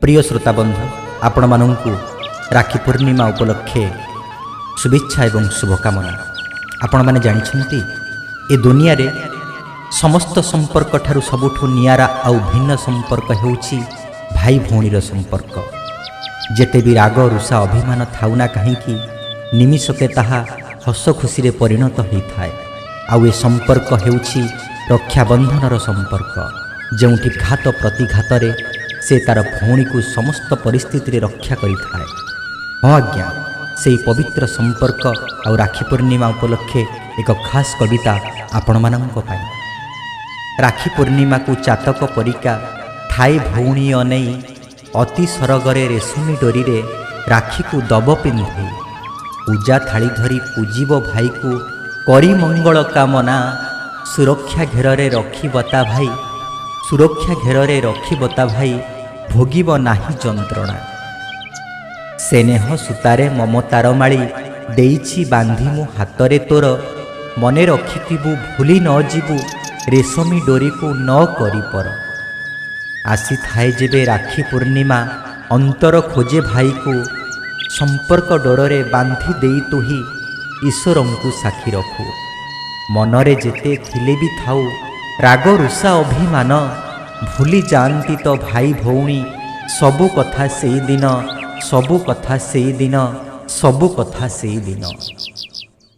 ପ୍ରିୟ ଶ୍ରୋତାବନ୍ଧୁ, ଆପଣମାନଙ୍କୁ ରାକ୍ଷୀ ପୂର୍ଣ୍ଣିମା ଉପଲକ୍ଷେ ଶୁଭେଚ୍ଛା ଏବଂ ଶୁଭକାମନା। ଆପଣମାନେ ଜାଣିଛନ୍ତି, ଏ ଦୁନିଆରେ ସମସ୍ତ ସମ୍ପର୍କ ଠାରୁ ସବୁଠୁ ନିଆରା ଆଉ ଭିନ୍ନ ସମ୍ପର୍କ ହେଉଛି ଭାଇ ଭଉଣୀର ସମ୍ପର୍କ। ଯେତେ ବି ରାଗ ରୁଷା ଅଭିମାନ ଥାଉ ନା କାହିଁକି, ନିମିଷକେ ତାହା ହସ ଖୁସିରେ ପରିଣତ ହୋଇଥାଏ। ଆଉ ଏ ସମ୍ପର୍କ ହେଉଛି ରକ୍ଷାବନ୍ଧନର ସମ୍ପର୍କ, ଯେଉଁଠି ଘାତ ପ୍ରତିଘାତରେ ସେ ତା'ର ଭଉଣୀକୁ ସମସ୍ତ ପରିସ୍ଥିତିରେ ରକ୍ଷା କରିଥାଏ। ହଁ ଆଜ୍ଞା, ସେଇ ପବିତ୍ର ସମ୍ପର୍କ ଆଉ ରାକ୍ଷୀ ପୂର୍ଣ୍ଣିମା ଉପଲକ୍ଷେ ଏକ ଖାସ୍ କବିତା ଆପଣମାନଙ୍କ ପାଇଁ। ରାକ୍ଷୀ ପୂର୍ଣ୍ଣିମାକୁ ଚାତକ ପରିକା ଥାଏ ଭଉଣୀ ଅନେଇ, ଅତି ସରଗରେ ରେଶମୀ ଡୋରିରେ ରାକ୍ଷୀକୁ ଦବ ପିନ୍ଧେଇ। ପୂଜା ଥାଳି ଧରି ପୂଜିବ ଭାଇକୁ କରି ମଙ୍ଗଳ କାମନା, ସୁରକ୍ଷା ଘେରରେ ରଖିବ ତା ଭାଇ, ସୁରକ୍ଷା ଘେରରେ ରଖିବ ତା ଭାଇ, ଭୋଗିବ ନାହିଁ ଯନ୍ତ୍ରଣା। ସ୍ନେହ ସୂତାରେ ମମତାର ମାଳି ଦେଇଛି ବାନ୍ଧି ମୁଁ ହାତରେ ତୋର, ମନେ ରଖିଥିବୁ ଭୁଲି ନ ଯିବୁ, ରେଶମୀ ଡୋରିକୁ ନ କରି ପର। ଆସିଥାଏ ଯେବେ ରାକ୍ଷୀ ପୂର୍ଣ୍ଣିମା, ଅନ୍ତର ଖୋଜେ ଭାଇକୁ, ସମ୍ପର୍କ ଡୋରରେ ବାନ୍ଧି ଦେଇ ତୁହି ଈଶ୍ୱରଙ୍କୁ ସାକ୍ଷୀ ରଖୁ। ମନରେ ଯେତେ ଥିଲେ ବି ଥାଉ ରାଗ ରୁଷା ଅଭିମାନ, ଭୁଲି ଯାଆନ୍ତି ତ ଭାଇ ଭଉଣୀ ସବୁ କଥା ସେଇଦିନ, ସବୁ କଥା ସେଇଦିନ, ସବୁ କଥା ସେଇଦିନ।